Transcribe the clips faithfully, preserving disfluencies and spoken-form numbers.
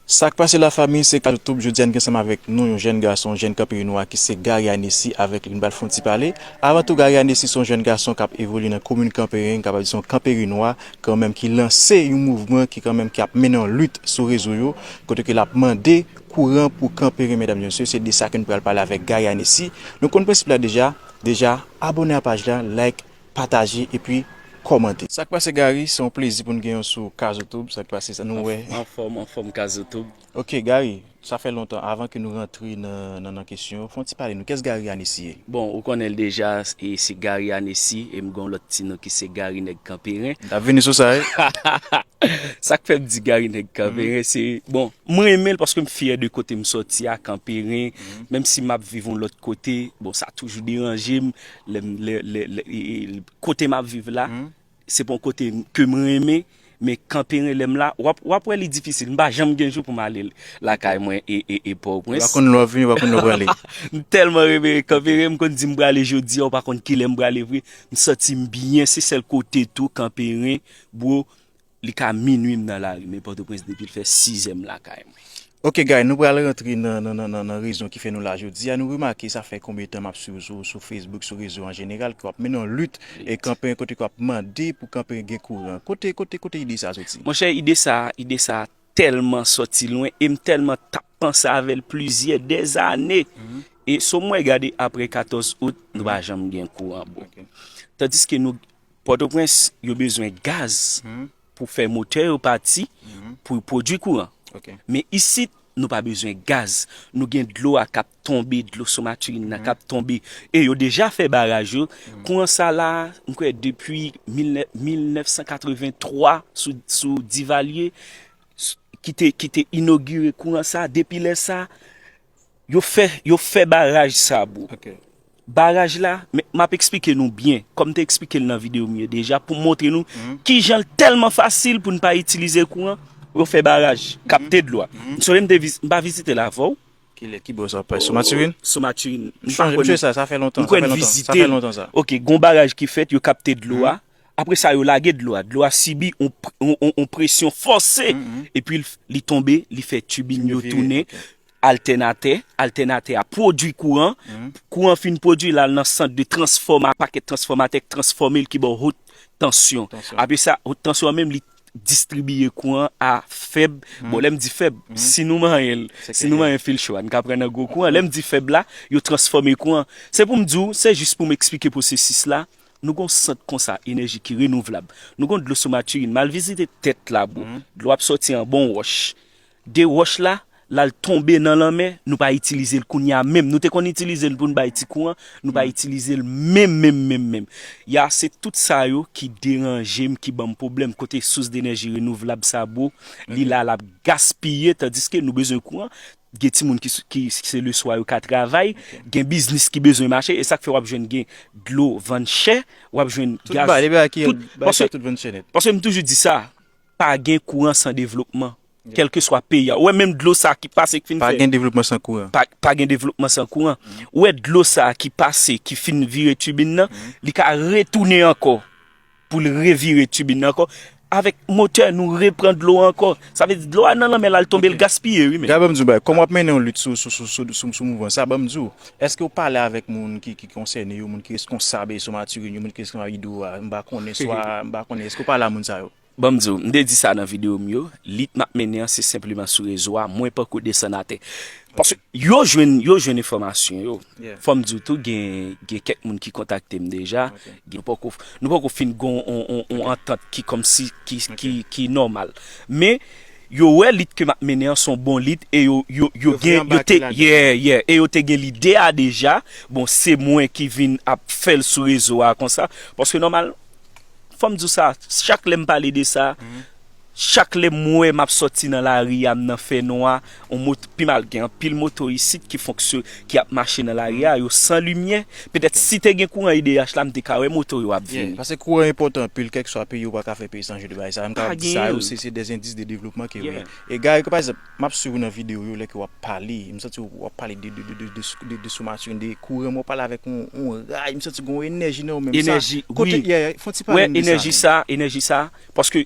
Sa k pase la fanmi, se Kaz YouTube. Jodi a n gen ansanm avèk nou yon jèn gason, yon jèn Kanperen nwa ki se Gary Anessy, avèk li n pral fè yon ti pale. Avan tou, Gary Anessy se yon jèn gason k ap evolye nan komin Kanperen, n kapab di se yon Kanperen nwa kanmenm ki lanse yon mouvman ki kanmenm ki ap mennen yon lit sou rezo yo, kote ke l ap mande kouran pou Kanperen, medam e mesye. Se de sa ke n pral pale avèk Gary Anessy. Nou konn prensip la deja, deja abòne a paj la, like, pataje epi kòmante. Sa k pase Gary, se yon plezi pou n gen w sou Kaz YouTube. Sa k pase sa nou wè. Anfòm, anfòm Kaz YouTube. Ok Gary, sa fè lontan, avan ke nou rantre nan, nan, nan kesyon yo, fè yon ti pale nou, kiyès Gary Anessy ye? Bon, ou konnen l deja, e se Gary Anessy, e m gen yon lòt ti non ki se Gary Nèg Kanperen. N ap vini sou sa wi. Sa k fè m di Gary Nèg Kanperen, se, bon, mwen renmen l paske m fyè de kote m sòti a, Kanperen, menm si m ap viv yon lòt kote, bon, sa toujou deranje m, lè m, lè, lè, lè, e, e, kote m ap viv la, se pa yon kote ke m renmen, men Kanperen lè m la, w ap, w ap wè li difisil, m pa janm gen jou pou m ale lakay mwen e, e, e Pòtoprens. Ou pa konn lè w ap vini, ou pa konn lè w prale. M tèlman renmen Kanperen, m konn di m prale jodi a, ou pa konn kilè m prale vre, m santi m byen, se sèl kote tou, Kanperen, bro, li ka minui m nan lari, men Pòtoprens depi l fè sizè m lakay mwen. Ok Gary, nou pral rantre nan, nan, nan, nan, nan rezon ki fè nou la jodi a. Nou remake sa fè konbyen tan m ap swiv ou sou, sou Facebook, sou rezo an jeneral, ke w ap mennen yon lit e Kanperen, kote ke w ap mande pou Kanperen gen kouran. Kote, kote, kote ide sa a soti? Monchè, ide sa, ide sa tèlman sòti lwen e m tèlman t ap panse avè l plizyè dèzane. E so mwen gade apre katòz out, nou pa janm gen kouran, bro. Ok. Tandiske nou, Pòtoprens, yo bezwen gaz pou fè motè yo pati, pou yo pwodui kouran. Ok. Men isit, nou pa bezwen gaz. Nou gen dlo a k ap tonbe, dlo Somaturin nan k ap tonbe. E yo deja fè baraj yo. Kouran sa la, m kwè depi mil nèf, mil nèf san katrevenntwa sou, sou Divalye, s-, ki te, ki te inogire kouran sa, depi lè sa, yo fè, yo fè baraj sa, bro. Ok. Baraj la, men m ap eksplike nou byen, kòm m te eksplike l nan videyo m yo deja, pou m montre nou kijan l tèlman fasil pou n pa itilize kouran, yo fè baraj, kapte dlo a. M sonje m te viz-, m pa vizite l avè w. Kilè, ki bò sa, pa Somaturin? Somaturin. M pa konnen. Sa, sa fè lontan, m kwè n vizite l. Ok, gon baraj ki fèt, yo kapte dlo a. Apre sa, yo lage dlo a. Dlo a sibi on, on, on, on presyon fòse. Epi l, li tonbe, li fè tibin yo tounen. Altènatè, altènatè a pwodui kouran. Kouran fin pwodui, l al nan sant de transfòma-, pakèt transfòmatè k transfòme l ki ba w wot tansyon. Apre sa, wot tansyon an menm, li distribiye kouran a fèb. Bon, lè m di fèb, si nou manyen l, si nou manyen fil cho a, n ka pran nan gwo kouran. Lè m di fèb la, yo transfòme kouran. Se pou m di w, se jis pou m eksplike pwosesis la. Nou gon sant konsa, enèji ki renouvlab. Nou gon dlo Somaturin, m al vizite tèt la, bro. Dlo ap sòti anba yon wòch. De wòch la, l al tonbe nan lanmè, nou pa itilize l kounye a menm. Nou te konn itilize l pou n bay ti kouran, nou pa itilize l menm, menm, menm, menm. Ya, se tout sa yo ki deranje m, ki ban m pwoblèm. Kote sous denèji renouvlab sa, bro, li la, l ap gaspiye, tandiske nou bezwen kouran. Gen timoun ki, ki, ki se leswa yo ka travay, gen biznis ki bezwen mache, e sa k fè w ap jwenn gen dlo vann chè, w ap jwenn gaz, tout bagay, tout, paske, tout vann chè nèt. Paske m toujou di sa, pa gen kouran san devlopman, kèlkeswa peyi a. Ou wè menm dlo sa ki pase, ki fin fè. Pa gen devlopman san kouran. Pa, pa gen devlopman san kouran. Ou wè dlo sa ki pase, ki fin vire tibin nan, li ka retounen ankò pou l revire tibin nan ankò. Avèk motè, nou repran dlo a ankò. Sa vle di dlo a nan lanmè la, l tonbe, l gaspiye, wi, men. Gade, ban m di w bagay, kòm w ap mennen yon lit sou, sou, sou, sou, sou, sou mouvman sa, ban m di w, èske w pale avèk moun ki, ki konsène yo, moun ki reskonsab Somaturin yo, moun ki reskonsab Idro a, m pa konnen, swa, m pa konnen, èske w pale a moun sa yo? Ban m di w, m te di sa nan videyo m yo, lit m ap mennen an, se senpleman sou rezo a, mwen poko desann atè. Paske yo jwenn, yo jwenn enfòmasyon yo. Fò m di w tou, gen, gen kèk moun ki kontakte m deja. Gen, nou poko, nou poko fin gon on, on, on antant ki kòmsi, ki, ki, ki nòmal. Men, yo wè lit ke m ap mennen an se yon bon lit e yo, yo, yo gen, yo te, yeah, yeah, e yo te gen lide a deja. Bon, se mwen ki vin ap fè l sou rezo a konsa. Paske nòmal, fò m di w sa, chak lè m pale de sa, chak lè m wè m ap sòti nan lari a, m nan fènwa, on mot-, pi mal gen anpil moto isit ki fonksyon-, ki ap mache nan lari a, yo san limyè. Petèt si te gen kouran I D H la, m te ka wè moto yo ap vini. Paske kouran enpòtan anpil, kèlkeswa peyi, ou pa ka fè peyi san jwe de bagay sa. M kapab di sa, yo, se, se de endis de devlopman ke yo ye. E Gary, pa egzanp, m ap swiv ou nan videyo yo, lè ke w ap pale, m santi w ap pale de, de, de Somaturin, de kouran, men w pale avèk yon, yon ray, m santi gon enèji nan ou menm sa. Enèji, wi. Kote, yeah, fè yon ti pale nou de sa. Wè, enèji sa, enèji sa, paske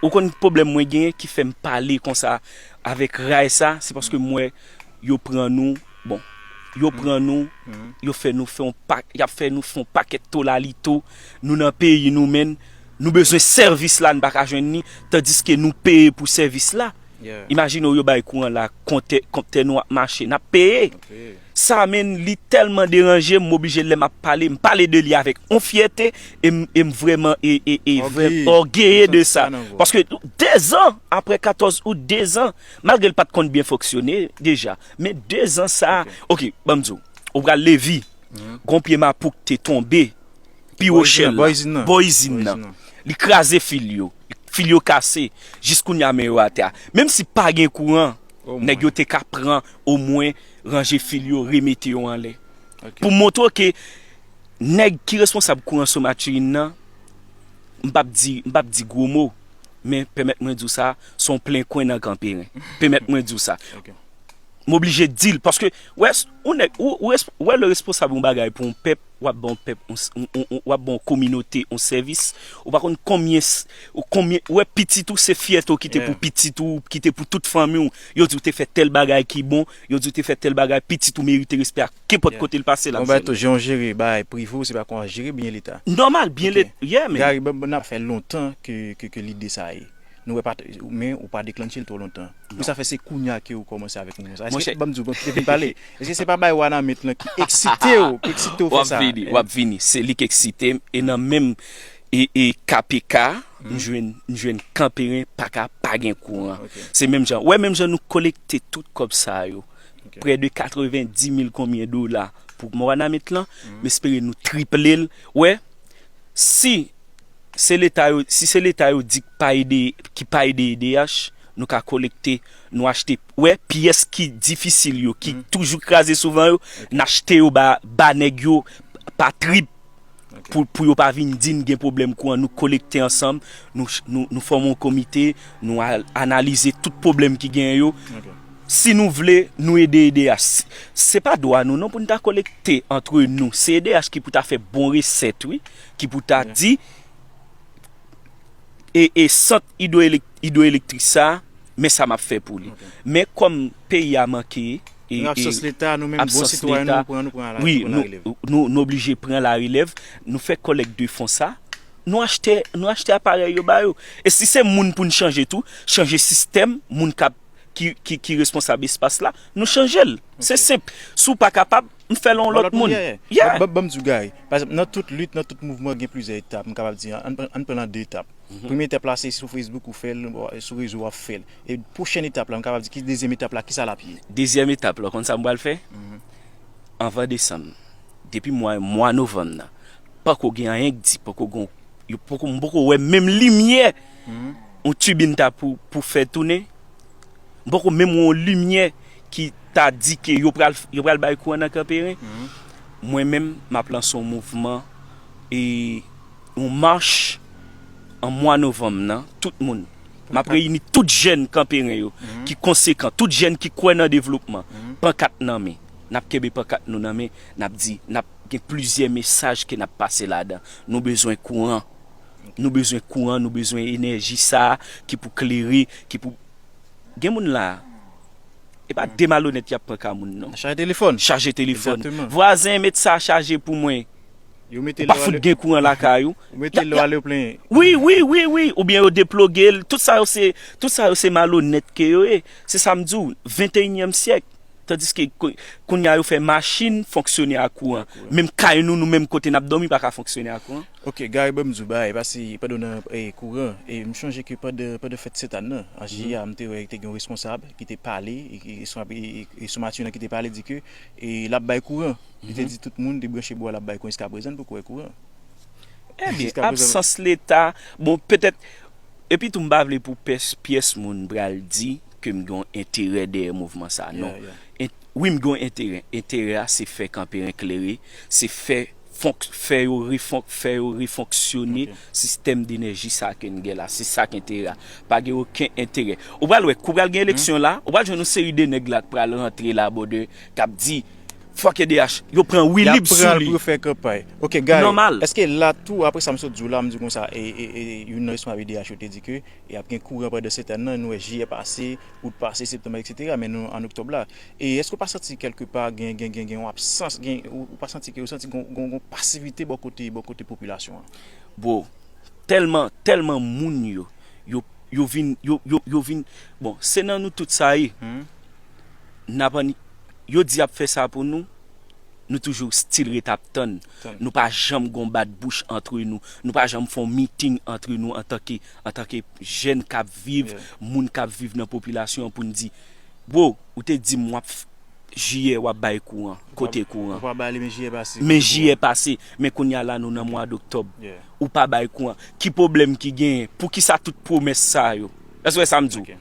Ou konn pwoblèm mwen genyen ki fè m pale konsa avèk ray sa, se paske m wè yo pran nou, bon, yo pran nou, yo fè nou fè yon pa, y ap fè nou fè yon pakèt tolalito, nou nan peyi nou menm, nou bezwen sèvis la, nou pa ka jwenn li, tandiske nou peye pou sèvis la. Imajine w yo bay kouran la, kontè, kontè nou ap mache, n ap peye. Sa menm, li tèlman deranje m, m oblije lè m ap pale, m pale de li avèk on fyète, e m, e m vrèman, e, e, e vrè, ògeye de sa. Paske dezan, apre katòz out, dezan, malgre l pa t konn byen fonksyone deja, men dezan sa, ok, ban m di w, ou pral Levi, gon pye mapouk te tonbe, pi wo chèl la, bò izin nan. Li kraze fil yo. Fil yo kase. Jis kounye a men yo atè a. Menm si pa gen kouran, nèg yo te ka pran omwen ranje fil yo, remete yo anlè. Pou montre w ke nèg ki responsab kouran Somatuline nan, m p ap di, m p ap di gwo mo, men pèmèt mwen di w sa, se yon plen kwen nan Kanperen. Pèmèt mwen di w sa. M oblije di l, paske, wè, s- ou nèg, ou, ou resp- wè lè responsab yon bagay pou yon pèp, w ap ban yon pèp, yon s- yon- yon- yon- w ap ban yon kominote yon sèvis, ou pa konn konbyen, s- ou konbyen, wè pitit ou se fyète w kite pou pitit ou, kite pou tout fanmi w, yo di w te fè tèl bagay ki bon, yo di w te fè tèl bagay, pitit ou merite respè a kenpòt kote l pase l ap jwenn. Jan w jere bagay prive w, se pa kon jan w jere byen leta. Nòmal, byen leta, yeah, man. Gary, bon, bon, n ap fè lontan ke, ke, ke lide sa ye. Nou wè pa, men ou pa deklanche l twò lontan. Pou sa fè se kounye a ke ou kòmanse avèk mouvman sa. Èske, ban m di w, bon, kite vin pale. Èske se pa bay Wanament lan ki eksite w, ki eksite w fè sa? W ap vini, w ap vini. Se li ki eksite m. E nan menm e, e K P K, m jwenn, m jwenn Kanperen pa ka pa gen kouran. Se menm jan. Wè, menm jan nou kolekte tout kòb sa yo. Prè de katrevenndimil konbyen dola pou Wanament lan, m espere nou triple l. Wè, si se leta yo, si se leta yo di k pa ede, ki pa ede E D H, nou ka kolekte, nou achte, wè, pyès ki difisil yo, ki toujou kraze souvan yo, n achte yo ba, ba nèg yo pa trip pou, pou yo pa vin di n gen pwoblèm kouran. Nou kolekte ansanm, nou, nou, nou fòme yon komite, nou al analize tout pwoblèm ki genyen yo. Si nou vle, nou ede E D H. Se, se pa dwa nou non pou n ta kolekte antre nou. Se E D H ki pou ta fè bon resèt, wi, ki pou ta di, e, e sant idwoelek- idwoelektrik sa, men sa m ap fè pou li. Men kòm peyi a manke, e, absans leta, nou menm bon sitwayen, nou pran, nou pran la, wi, nou pran larelèv. Nou, nou oblije pran larelèv, nou fè kòlèk de fon sa, nou achte, nou achte aparèy yo ba yo. E si se moun pou n chanje tou, chanje sistèm, moun k ap ki, ki, ki responsab espas la, nou chanje l. Se senp. Si w pa kapab, m fè l yon lòt moun. Yeah. Ban, ban, ban m di w, Gary. Pa egzanp, nan tout lit, nan tout mouvman, gen plizyè etap. M kapab di, ann, ann, ann pran l an de etap. Premye etap la, se sou Facebook ou fè l, sou rezo w ap fè l. E pwochèn etap la, m kapab di ki dezyèm etap la, ki sa l ap ye? Dezyèm etap la, w konn sa m pral fè? Anvan desanm, depi mwa, mwa novanm nan, poko gen anyen k di, poko gen, yo poko, m poko wè menm limyè yon tibin ta pou, pou fè tounen. M poko menm wè yon limyè ki ta di ke yo pral, yo pral bay kouran nan Kanperen. Mwen menm, m ap lanse yon mouvman e yon mach an mwa novanm nan, tout moun. M ap reyini tout jèn Kanperen yo ki konsekan, tout jèn ki kwè nan devlopman. Pankat nan men. N ap kenbe pankat nou nan men, n ap di, n ap gen plizyè mesaj ke n ap pase ladan. Nou bezwen kouran. Nou bezwen kouran, nou bezwen enèji sa a ki pou klere, ki pou, gen moun la, e pa de malonèt y ap pran ka moun non. Chaje telefòn. Chaje telefòn. Vwazen, met sa chaje pou mwen. Ou pa fout gen kouran lakay ou. Yo mete l ale, yo plenyen. Wi, wi, wi, wi. Oubyen yo deploge l. Tout sa yo se, tout sa yo se malonèt ke yo ye. Se sa m di w, venteyinyèm syèk. Tandiske ko- kounye a yo fè machin fonksyone ak kouran. Menm kay nou, nou menm kote n ap dòmi pa ka fonksyone ak kouran. Ok, Gary, ban m di w bagay, paske pandan w nan, eh, kouran, e m chonje ke pandan, pandan fèt Sentàn nan, an jiyè a, m te wè te gen yon responsab ki te pale, e, e, e, e Somatuline ki te pale, di ke, e, l ap bay kouran. Li te di tout moun debranche bò a, l ap bay kouran, jiskaprezan n poko wè kouran. Ebyen, absans Leta, bon, petèt, epi tou m pa vle pou pès- pyès moun pral di ke m gen yon enterè dèyè mouvman sa, non. Wi, m gen yon enterè. Enterè a, se fè Kanperen klere, se fè fonk- fè yo refonk- fè yo refonksyone sistèm denèji sa ke n gen la. Se sa k enterè a. Pa gen okenn enterè. Ou pral wè, kou pral gen eleksyon la, ou pral jwenn yon seri de nèg la k pral rantre la, bòdè, k ap di, Fòk E D H, yo pran Wilib sou li. Y ap pran l pou yo fè kanpay. Ok, Guy, nòmal. Èske la tou, apre sa m sot di w la, m di konsa, e, e, e, youn nan responsab E D H yo te di ke y ap gen kouran pandan sèt ane nan, nou wè jiyè pase, out pase, septanm, etsetera, men nou an oktòb la. E èske w pa santi kèlkepa gen, gen, gen, gen yon absans, gen, ou, ou pa santi ke, ou santi gen, gen, gen yon pasivite bò kote, bò kote popilasyon an? Bro, tèlman, tèlman moun yo, yo, yo vin, yo, yo, yo vin, bon, se nan nou tout sa ye. N ap annik, yo di y ap fè sa pou nou, nou toujou still ret ap tann. Nou pa janm gon bat bouch antre nou. Nou pa janm fè yon miting antre nou antanke, antanke jèn k ap viv, moun k ap viv nan popilasyon an pou n di, bro, ou te di m w ap f- jiyè w ap bay kouran, kote kouran? Ou pa ba li, men jiyè pase. Men jiyè pase, men kounye a la nou nan mwa doktòb. Ou pa bay kouran. Ki pwoblèm ki genyen? Poukisa tout pwomès sa yo? Èske w wè sa m di w?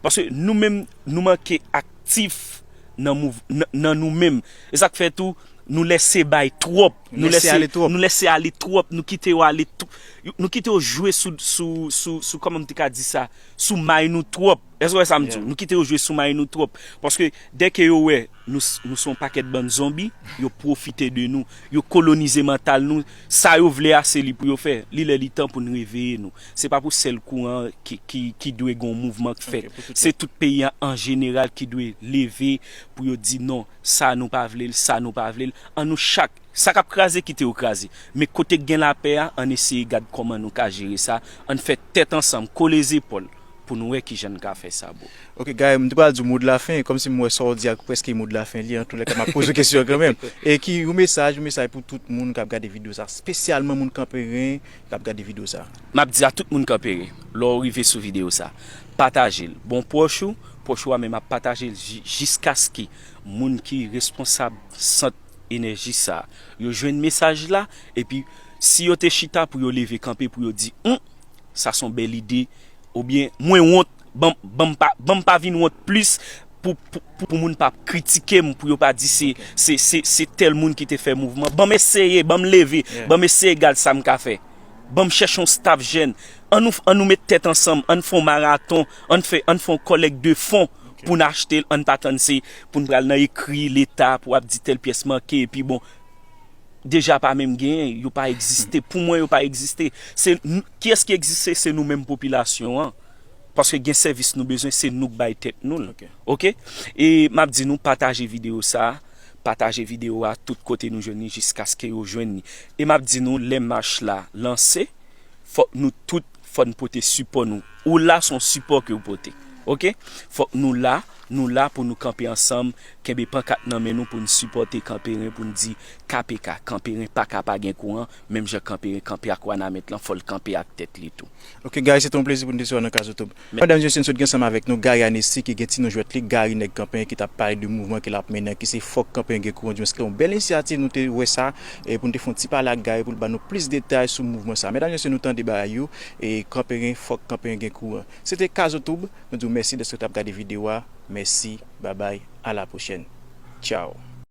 Paske nou menm, nou manke aktif nan mouv, nan, nan nou menm. E sa k fè tou, nou lèse bay twòp. Nou lèse ale twòp. Nou lèse ale twòp. Nou kite yo ale twòp. Nou kite yo jwe sou, sou, sou, sou, kòman m te ka di sa? Sou may nou twòp. Èske w wè sa m di w? Nou kite yo jwe sou may nou twòp. Paske dèke yo wè nou, s- nou se yon pakèt bann zonbi, yo pwofite de nou. Yo kolonize mantal nou. Sa yo vle a, se li pou yo fè. Li lè li tan pou n reveye nou. Se pa pou sèl kouran ki, ki, ki dwe gen yon mouvman k fèt. Se tout peyi a an jeneral ki dwe leve pou yo di non, sa nou pa vle l, sa nou pa vle l. An nou chak, sa k ap kraze, kite yo kraze. Men kote k gen lapè a, ann eseye gad kòman nou ka jere sa. Ann fè tèt ansanm, kole zepòl, pou nou wè kijan n ka fè sa, bro. Ok, Guy, m te pral di w mo de la fen, kòmsi m wè sa w di a prèske mo de la fen li, antoulèka, m ap poze w kesyon an kanmenm. E ki yon mesaj, yon mesaj pou tout moun k ap gade videyo sa, espesyalman moun Kanperen k ap gade videyo sa? M ap di a tout moun Kanperen, lè w rive sou videyo sa, pataje l. Bon pwòch ou, pwòch ou a menm ap pataje l ji- jiskaske moun ki responsab sant enèji sa, yo jwenn mesaj la, epi si yo te chita pou yo leve kanpe pou yo di, hum, sa se yon bèl ide, oubyen mwen wont, ban m, ban m pa, ban m pa vin wont plis pou, pou, pou, pou moun pa kritike m, pou yo pa di se, se, se, se tèl moun ki te fè mouvman. Ban m eseye, ban m leve, ban m eseye gad sa m ka fè. Ban m chèche yon staff jèn. Ann nou, ann nou met tèt ansanm, ann fè yon maraton, ann fè, ann fè yon kòlèk de fon pou n achte l, ann pa tann se pou n pral nan ekri leta pou ap di tèl pyès manke, epi bon, deja pa menm genyen, yo pa egziste. Pou mwen, yo pa egziste. Se n- kiyès ki egziste? Se nou menm popilasyon an. Paske gen sèvis nou bezwen, se nou k bay tèt nou l. Ok? E m ap di nou pataje videyo sa, pataje videyo a tout kote nou jwenn li jiskaske yo jwenn li. E m ap di nou lè mach la lanse, fòk nou tout, fò n pote sipò nou. Ou la, se yon sipò ke w pote. Ok? Fòk nou la, nou la pou nou kanpe ansanm, kenbe pankat nan men nou pou n sipòte Kanperen, pou n di K P K, Kanperen pa ka pa gen kouran, menm jan Kanperen kanpe ak Wanament lan, fò l kanpe ak tèt li tou. Ok, Guy, se te yon plezi pou n te resevwa w nan Kazotoub. Medam e mesye, n sot gen ansanm avèk nou Guy Anessy ki gen ti non jwèt li, Gary Nèg Kanperen, ki t ap pale de mouvman ke l ap mennen, ki se Fòk Kanperen Gen Kouran, di mwens ki te yon bèl inisyativ, nou te wè sa, e pou n te fè yon ti pale ak Gary pou l ban nou plis detay sou mouvman sa. Medam e mesye, nou tande bagay yo, e Kanperen, fòk Kanperen gen kouran. Se te Kazotoub, nou di w mèsi dèske w t ap gade videyo a, mèsi, babay, a la pwochèn. Tchaw.